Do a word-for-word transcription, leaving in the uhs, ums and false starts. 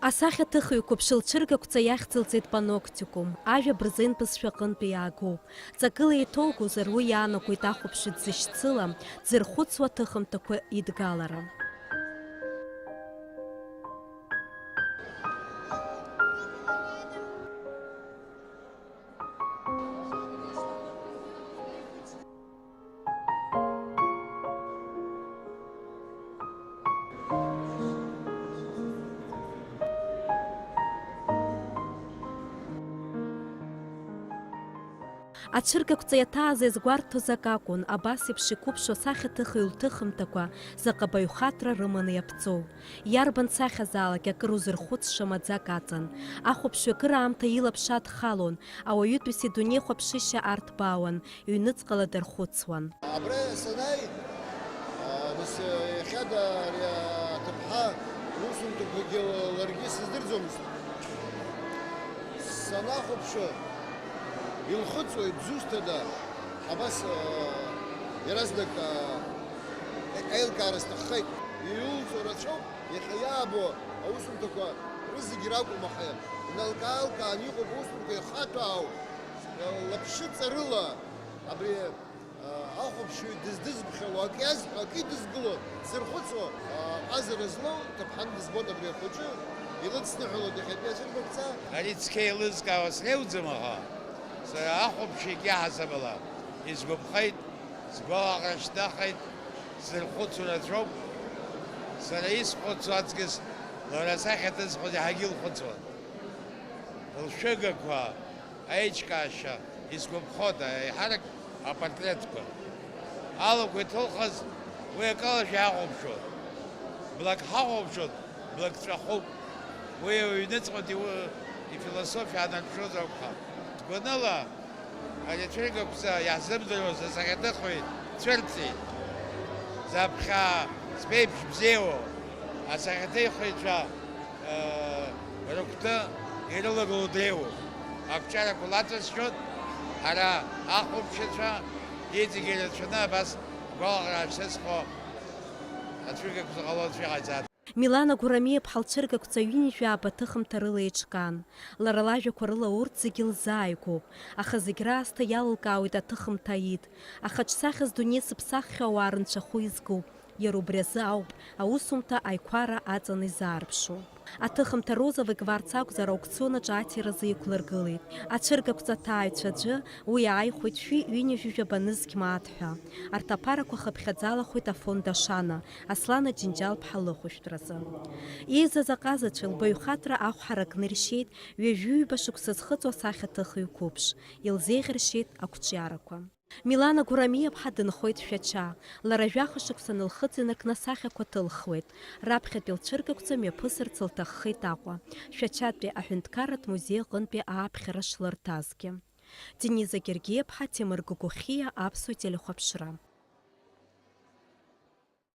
Асахьаҭыхҩы қәыԥш лҽыргақәҵа иахьӡылҵеит паноктикум, ажәа бырзен бызшәа аҟынтәи иаагоуп. Ҵакыла иҭоугозар, уи иаанагоит ахәаԥшҩы дзышьцыла, дзырхәыцуа аҭыхымҭақәа идгалара. Ацәыргақәҵа иаҭааз иазгәарҭоз акы акәын, абас еиԥш иқәыԥшу асахьаҭыхҩы лҭыхымҭақәа заҟа баҩхатәра рыманы иаԥҵоу. Иарбан сахьазаалак акыр узырхәыцша маӡак аҵан. Ахәаԥшҩы акыраамҭа илаԥш адхалон, ауаҩытәыҩса идунеихәаԥшышьа арҭбаауан, ҩныҵҟала дархәыцуан. Абра санааи, а, нас, иахьада ари аҭыԥҳа иусумҭақәагьы ларгьы сыздырӡомызт. Санахәаԥшуа, илхыҵуеит, зусҭада, абас, а, иаразнак, а, аилкаара сҭаххеит. Иулҵуа рацәоуп, иахьа иаабо аусумҭақәа рызегьы ракәым, аха иналкаа-алкааны иҟоуп аусумҭа ихаҭәаау, лаԥшыҵарыла абри, а, ахәаԥшҩы дыздызԥхьало, акы иазҳәо, акы идызкыло, дзырхәыцуа, а, ҟазара злоу ҭыԥҳан дызбоит абри ахәыҷы, илыдсныҳәалоит иахьатәи ацәыргақәҵа. Ари цқьа еилызкаауа среиуӡам, аха сара ахәаԥшҩы егьи ҳасабала исгәаԥхеит. Сгәалаҟара шьҭнахит, сзырхәыцуа рацәоуп. Сара исхәыцуа аҵкыс лара асахьа дызхәыц иаҳагьы илхәыцуан. Лшәыгақәа, аиҿкаашьа, исгәаԥхоит, аиҳарак апортретқәа. Алақәа иҭылхыз уи акалашәа иаҳхәаԥшуан. Блак ҳахәаԥшуан, блак ҵәахуп. Уи аҩныҵҟатәи уи ифилософиа анарԥшуазар акәхап. Гәаныла, ари ацәыргақәҵа иаҳзымдыруаз асахьаҭыхҩы цәырҵит. Заԥхьа зԥеиԥш бзиоу асахьаҭыхыҩцәа, э, рыгәҭа ирылагылоу дреиуоуп. Акәҷарақәа лаҵасшьоит, ҳара ахәаԥшцәа иҵегьы ирацәаны абас гәалаҟара шьҭызхуа ацәыргақәҵа ҟалозшәа иҟаиҵааит. Милана Гәрамиаԥҳа лцәыргақәҵа ҩынҩажәи жәаба ҭыхымҭа рыла еиҿкаан. Лара лажәақәа рыла урҭ зегьы лзааигәоуп, аха зегь раасҭа иалылкаауеит аҭыхымҭа аид, ахаҿсахьа здунеи зыԥсаххьоу ауаа рынцәахәы изку. Иара убри азы ауп аусумҭа аиқәара аҵаны изаарԥшу. Аҭыхымҭа Розовик Варц акәзар, аукцион аҿы аҭиразы иқәлыргылеит. Ацәыргақәҵа ҭааҩцәа аӡәы уи ааихәеит шәи ҩынҩажәи жәаба нызқь мааҭ ҳәа. Арҭ аԥарақәа хыԥхьаӡалахоит афонд Ашана, Аслана Џьынџьал-ԥҳа лыхәышәтәразы. Еизаз аҟазацәа лбаҩхатәра ахә ҳаракны иршьеит ҩажәи ҩба шықәса зхыҵуа асахьаҭыхҩы қәыԥш, илзеиӷьаршьеит ақәҿиарақәа. Милана Гәрамиаԥҳа дынхоит Шәача. Лара жәаха шықәса нылхыҵ инаркны асахьақәа ҭылхуеит. Раԥхьатәи лцәыргақәҵа мҩаԥысырц лҭаххеит Аҟәа, Шәачатәи аҳәынҭқарратә музеи аҟынтәи ааԥхьара шлырҭазгьы. Дениза Гергиаԥҳа, Ҭемыр Гогохиа, Аԥсуа телехәаԥшра.